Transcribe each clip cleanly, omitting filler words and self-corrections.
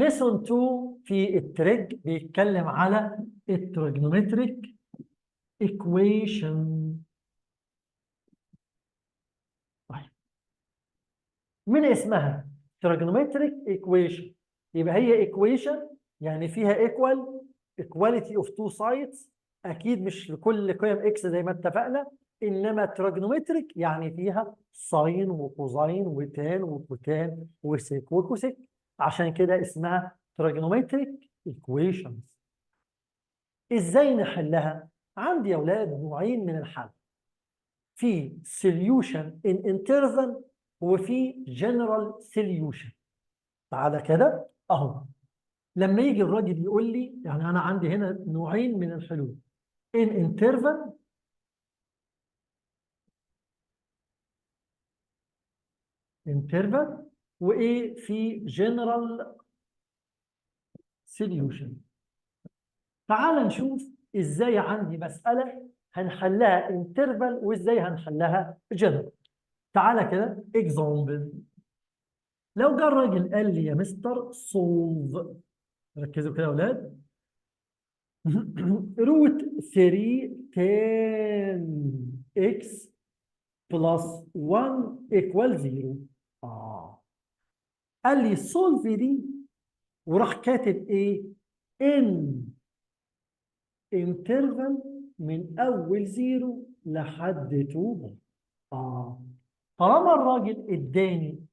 Lesson 2 في ال trig بيتكلم على ال trigonometric equation. طيب، من اسمها trigonometric equation، يبقى هي equation يعني فيها equal equality of two sides، اكيد مش لكل قيم x زي ما اتفقنا، انما trigonometric يعني فيها sine و cosine و tan و cotan و sec و cosec، عشان كده اسمها trigonometric equations. ازاي نحلها؟ عندي يا اولاد نوعين من الحل، في solution in interval وفي general solution. تعالى كده اهو، لما يجي الراجل يقول لي يعني انا عندي هنا نوعين من الحلول، in interval وايه في general solution. تعال نشوف ازاي عندي مسألة هنحلها interval وازاي هنحلها general. تعالى كده example. لو جه الراجل قال لي يا مستر solve، ركزوا كده يا اولاد، root 3 tan x plus 1 equal 0. قال لي solve دي وراح كاتب ايه؟ in interval من اول 0 لحد 2. طالما الراجل اداني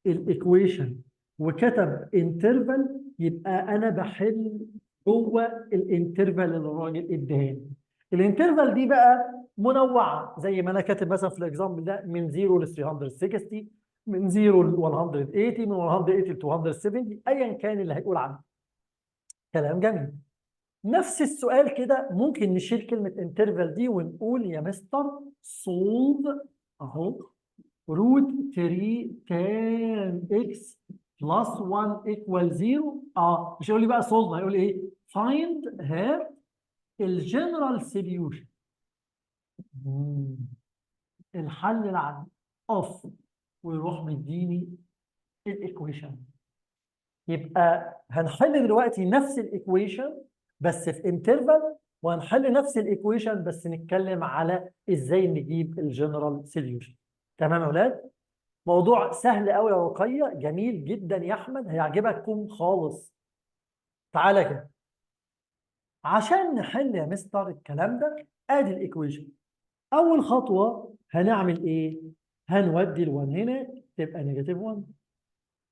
ال equation وكتب interval يبقى انا بحل جوه ال interval اللي الراجل اداني. ال interval دي بقى منوعة زي ما انا كاتب مثلا في ال example ده من 0 ل 360، من 0 ل 180، من 180 ل 270، ايا كان اللي هيقول عنه. كلام جميل. نفس السؤال كده ممكن نشيل كلمة interval دي ونقول يا مستر solve اهو root 3 tan x plus 1 equal 0. مش هيقول لي بقى solve، هيقول ايه؟ find هات ال general solution، الحل العام of، ويروح مديني ال equation. يبقى هنحل دلوقتي نفس ال equation بس في interval، وهنحل نفس ال equation بس نتكلم على ازاي نجيب ال general solution. تمام يا اولاد؟ موضوع سهل قوي يا رقيه، جميل جدا يا احمد، هيعجبكم خالص. تعالى كده عشان نحل يا مستر الكلام ده، ادي ال equation. اول خطوة هنعمل ايه؟ هنودي ال1 هنا تبقى negative 1.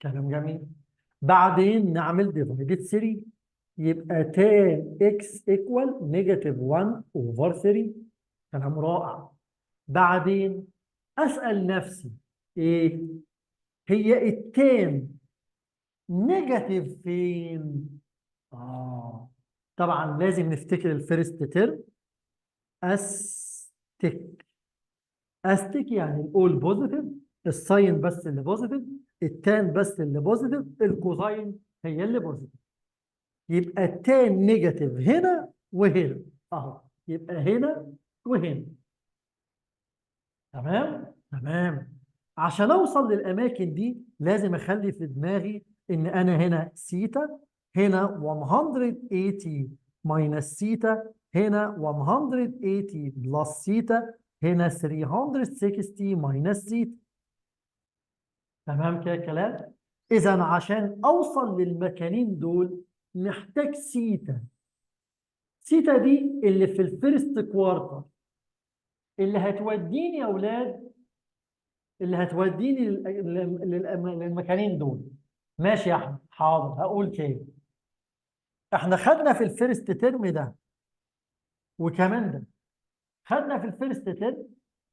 كلام جميل. بعدين نعمل divided 3، يبقى tan x equal negative 1 over 3. كلام رائع. بعدين اسال نفسي ايه هي ال tan negative فين؟ طبعا لازم نفتكر ال first term ASTC. ASTC يعني ال all positive، ال sine بس اللي positive، ال tan بس اللي positive، ال cosine هي اللي positive. يبقى ال tan negative هنا وهنا اهو، يبقى هنا وهنا. تمام؟ تمام. عشان اوصل للاماكن دي لازم اخلي في دماغي ان انا هنا سيتا، هنا 180 minus theta، هنا 180 plus theta، هنا 360 minus theta. تمام كده الكلام؟ اذا عشان اوصل للمكانين دول محتاج theta. theta دي اللي في ال first quarter، اللي هتوديني يا اولاد، اللي هتوديني للمكانين دول. ماشي يا احمد، حاضر، هقول تاني. احنا خدنا في ال first term ده وكمان ده، خدنا في ال first term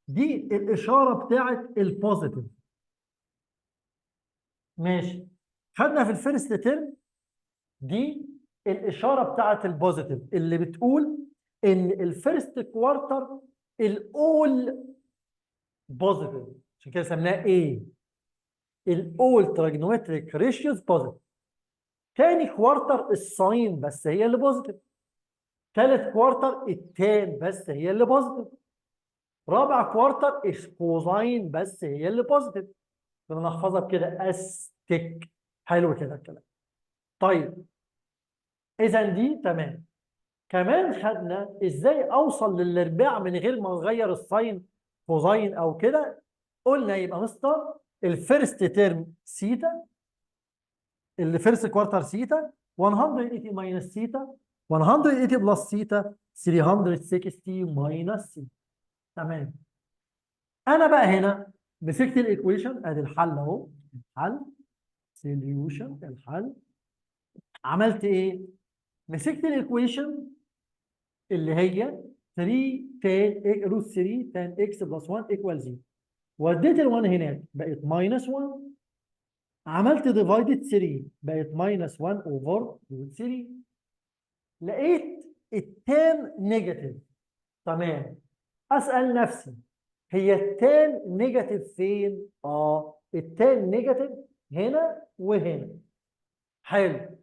دي الاشارة بتاعت ال positive. ماشي، خدنا في ال first term دي الاشارة بتاعت ال positive اللي بتقول ان ال first quarter ال all positive، عشان كده سميناها ايه؟ ال all trigonometric ratios positive. تاني quarter ال sine بس هي اللي positive. تالت quarter ال tan بس هي اللي positive. رابع quarter ال cosine بس هي اللي positive. كنا نحفظها بكده ASTC. حلو كده الكلام. طيب، اذا دي تمام. كمان خدنا ازاي اوصل للارباع من غير ما نغير ال sine، cosine او كده. قلنا يبقى مستر ال first term theta، ال first quarter theta، 180 minus theta، 180 plus theta، 360 minus theta. تمام. انا بقى هنا مسكت ال equation، ادي الحل اهو، الحل solution. الحل عملت ايه؟ مسكت ال equation اللي هي 3 tan root 3 tan x plus 1 equal 0، وديت ال 1 هناك بقت minus 1، عملت divided 3 بقت minus 1 over root 3. لقيت ال tan negative. تمام. اسال نفسي، هي ال tan negative فين؟ ال tan negative هنا وهنا. حلو.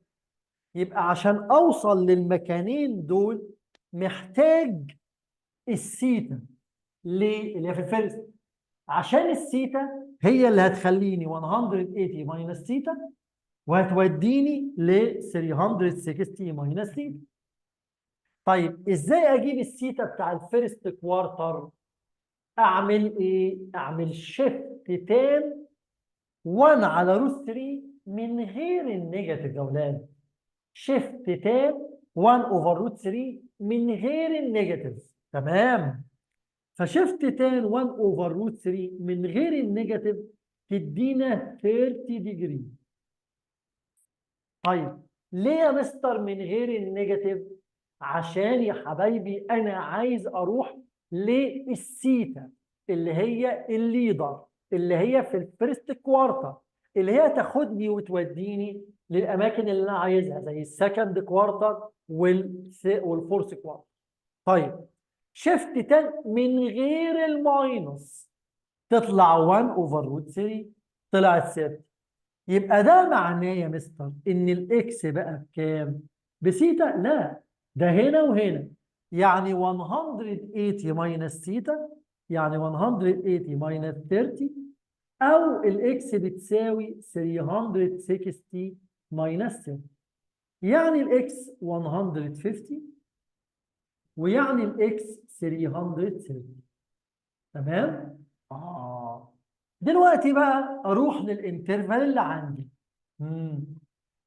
يبقى عشان اوصل للمكانين دول محتاج السيتا. ليه؟ اللي هي في ال first، عشان السيتا هي اللي هتخليني 180 minus theta وهتوديني ل 360 minus theta. طيب، ازاي اجيب السيتا بتاع ال first quarter؟ اعمل ايه؟ اعمل shift tan 1 على root 3 من غير ال negative يا اولاد. shift tan 1 over root 3 من غير ال negative. تمام. ف shift tan 1 over root 3 من غير ال negative تدينا 30 degree. طيب، ليه يا مستر من غير ال negative؟ عشان يا حبايبي انا عايز اروح للسيتا اللي هي ال leader، اللي هي في ال first quarter، اللي هي تاخدني وتوديني للاماكن اللي انا عايزها زي ال second quarter وال fourth quarter. طيب، shift tan من غير ال minus تطلع 1 over root 3، طلعت 6. يبقى ده معناه يا مستر ان ال x بقى بكام؟ بسيتا؟ لا، ده هنا وهنا، يعني 180 minus theta، يعني 180 minus 30، او ال x بتساوي 360 minus 30. يعني ال x 150 ويعني ال x 330. تمام؟ دلوقتي بقى اروح لل interval اللي عندي.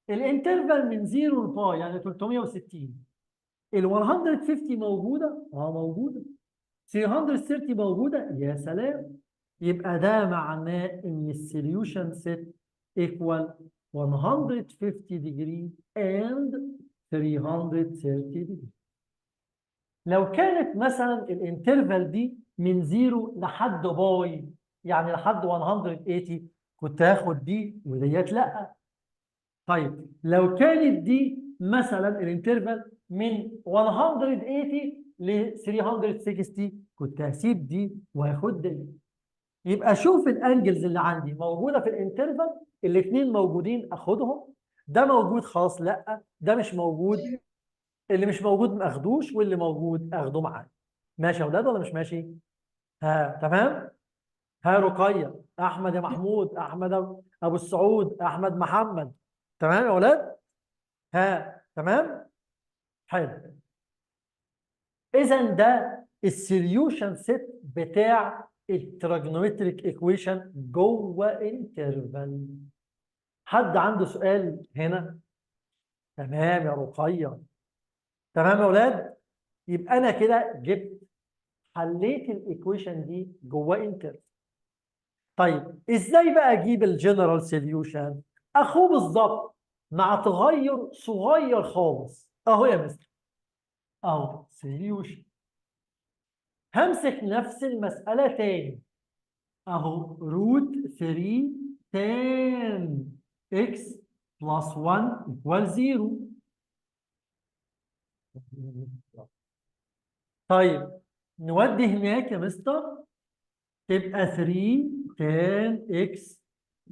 ال interval من 0 ل pi، يعني 360. ال 150 موجوده؟ اه موجوده. 330 موجوده؟ يا سلام. يبقى ده معناه ان ال solution set equal 150 degree and 330 degree. لو كانت مثلا ال interval دي من 0 لحد pi، يعني لحد 180، كنت هاخد دي وديت لا. طيب، لو كانت دي مثلا ال interval من 180 ل 360، كنت هسيب دي وهاخد دي. يبقى شوف ال angles اللي عندي موجودة في ال interval، الاثنين موجودين اخدهم، ده موجود خلاص لا، ده مش موجود. اللي مش موجود ما اخدوش واللي موجود اخده معايا. ماشي يا اولاد ولا مش ماشي؟ ها، تمام؟ ها رقيه، احمد يا محمود، احمد ابو السعود، احمد محمد، تمام يا اولاد؟ ها، تمام. حلو. اذا ده ال solution set بتاع ال trigonometric equation جوه interval. حد عنده سؤال هنا؟ تمام يا رقيه؟ تمام يا اولاد؟ يبقى انا كده جبت حليت ال equation دي جوه interval. طيب، ازاي بقى اجيب ال general solution؟ اخوه بالظبط مع تغير صغير خالص. اهو يا مستر، اهو solution. همسك نفس المسألة تاني اهو، root 3 tan x plus 1 equal 0. طيب، نودي هناك يا مستر، تبقى 3 tan x،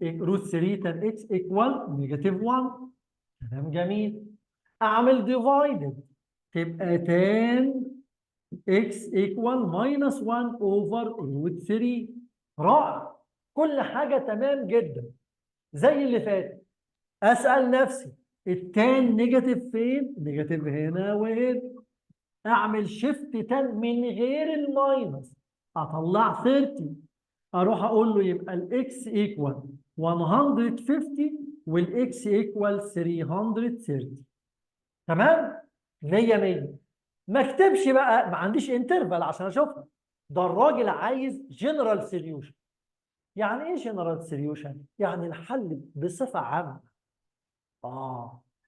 root 3 tan x equal negative 1. تمام، جميل. اعمل divided، تبقى tan x equal minus 1 over root 3. رائع، كل حاجة تمام جدا زي اللي فات. اسال نفسي ال tan negative فين؟ negative هنا وهنا. اعمل shift tan من غير ال minus، اطلع 30. اروح اقول له يبقى ال x equal 150 وال x equal 330. تمام؟ 100 100. ما اكتبش بقى، ما عنديش interval عشان اشوفها، ده الراجل عايز general solution. يعني ايه general solution؟ يعني الحل بصفة عامة.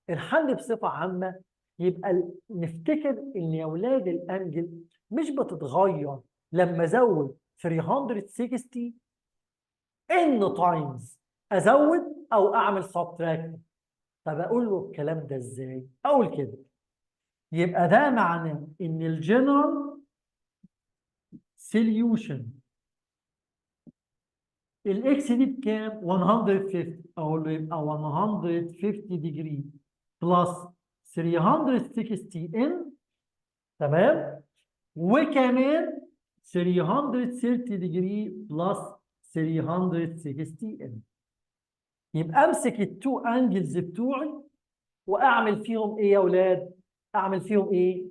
الحل بصفة عامة، يبقى نفتكر ان يا اولاد ال angle مش بتتغير لما ازود 360 n times، ازود او اعمل subtract. طب اقول له الكلام ده ازاي؟ اقول كده، يبقى ده معناه ان ال general solution ال x دي بكام؟ 150. اقول له يبقى 150 degree plus 360 n، تمام، وكمان 330 degree plus 360 n. يبقى امسك ال two angles بتوعي واعمل فيهم ايه يا اولاد؟ اعمل فيهم ايه؟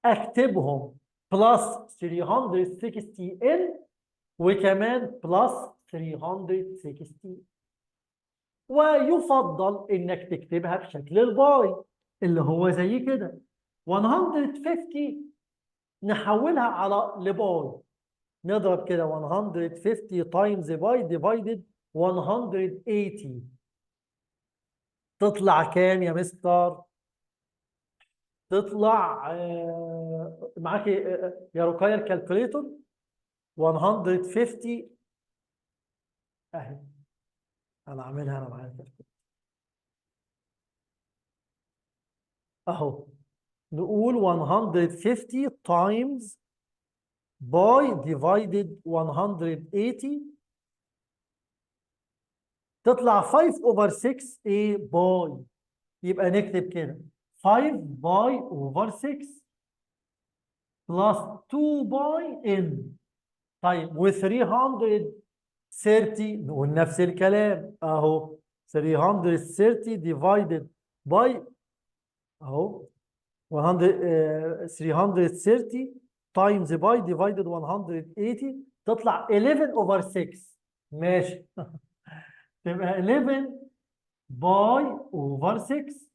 اكتبهم plus 360 n وكمان plus 360. ويفضل انك تكتبها بشكل ال pi اللي هو زي كده. 150 نحولها على ل pi، نضرب كده 150 times pi divided 180، تطلع كام يا مستر؟ تطلع معاك يا رقية ال calculator؟ 150 اهي، انا عاملها، انا معايا ال calculator اهو. نقول 150 times pi divided 180 تطلع 5 over 6 ايه pi. يبقى نكتب كده 5 pi over 6 plus 2 pi n. طيب و 330 نقول نفس الكلام اهو، 330 divided by اهو 100، 330 times pi divided 180 تطلع 11 over 6. ماشي تبقى 11 pi over 6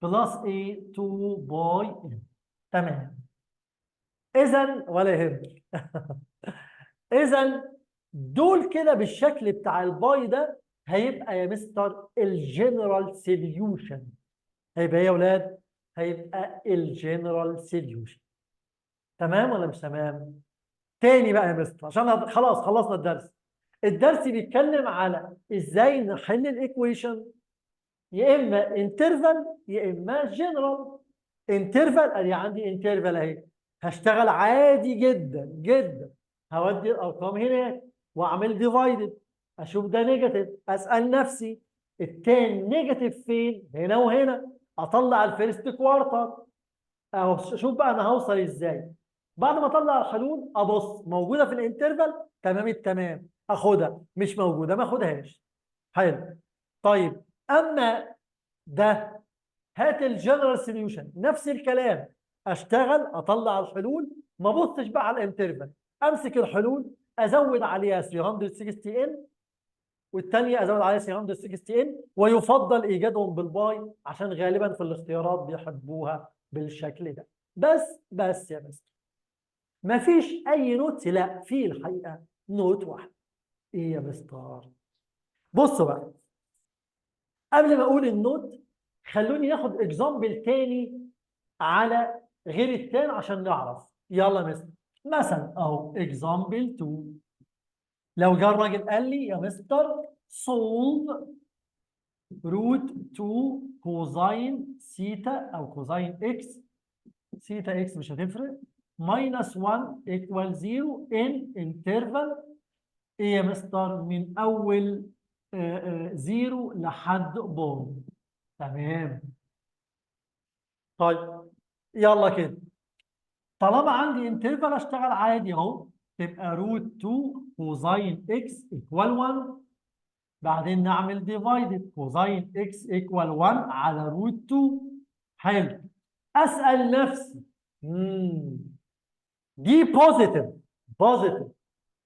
plus ايه 2 pi n. تمام. اذا ولا يهمك. اذا دول كده بالشكل بتاع ال pi ده هيبقى يا مستر ال general solution. هيبقى ايه يا اولاد؟ هيبقى ال general solution. تمام ولا مش تمام؟ تاني بقى يا مستر عشان خلاص خلصنا الدرس. الدرس بيتكلم على ازاي نحل ال equation، يا اما interval يا اما general. interval ادي عندي interval اهي، هشتغل عادي جدا جدا، هودي الارقام هناك واعمل divided، اشوف ده negative، اسال نفسي ال tan negative فين؟ هنا وهنا، اطلع ال first quarter اهو. شوف بقى انا هوصل ازاي. بعد ما اطلع الحلول ابص موجودة في ال interval، تمام التمام، اخدها، مش موجودة ما اخدهاش. حلو. طيب اما ده هات ال general solution، نفس الكلام، اشتغل اطلع الحلول، ما ابصش بقى على ال interval، امسك الحلول ازود عليها 360 n والثانية ازود عليها 360 n، ويفضل ايجادهم بال pi عشان غالبا في الاختيارات بيحبوها بالشكل ده. بس يا مستر مفيش اي note؟ لا، في الحقيقة note واحد. ايه يا مستر؟ بصوا بقى، قبل ما اقول ال note خلوني ناخد example تاني على غير ال tan عشان نعرف. يلا مستر، مثلا اهو example 2. لو جه الراجل قال لي يا مستر solve root 2 cosine theta او cosine x، theta x مش هتفرق، minus 1 equal 0 in interval ايه يا مستر؟ من اول 0 لحد pi. تمام. طيب يلا كده، طالما عندي interval اشتغل عادي اهو، تبقى root 2 cosine x equal 1. بعدين نعمل divided cosine x equal 1 على root 2. حلو. اسال نفسي، دي positive، positive،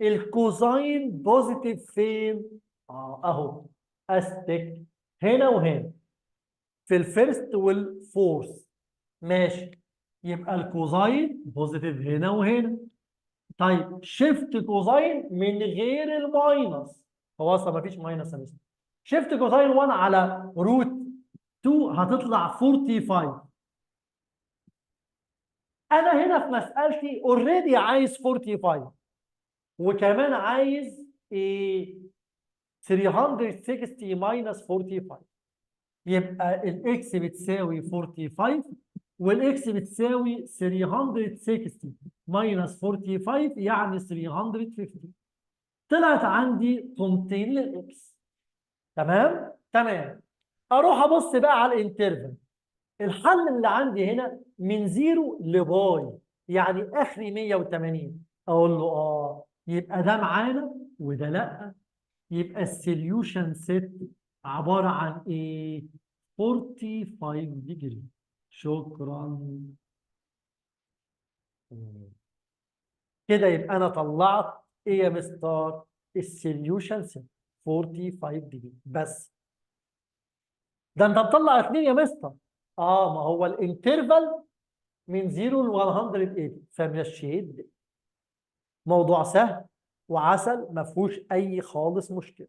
ال cosine positive فين؟ اهو استك هنا وهنا في ال first وال fourth. ماشي، يبقى ال cosine positive هنا وهنا. طيب، shift cosine من غير ال minus، هو اصلا ما فيش minus يا مستر. shift cosine 1 على root 2 هتطلع 45. انا هنا في مسالتي already عايز 45 وكمان عايز ايه؟ 360 minus 45. يبقى ال x بتساوي 45 وال x بتساوي 360 minus 45، يعني 350. طلعت عندي قيمتين لل x. تمام. اروح ابص بقى على ال interval. الحل اللي عندي هنا من 0 ل pi، يعني اخري 180. اقول له اه، يبقى ده معانا وده لا. يبقى ال solution set عبارة عن ايه؟ 45 degree. شكرا. كده يبقى انا طلعت ايه يا مستر؟ ال solution set 45 degree. بس ده انت مطلع اثنين يا مستر. اه، ما هو ال interval من 0 ل 180، فمشيت. موضوع سهل وعسل، ما فيهوش اي خالص مشكله.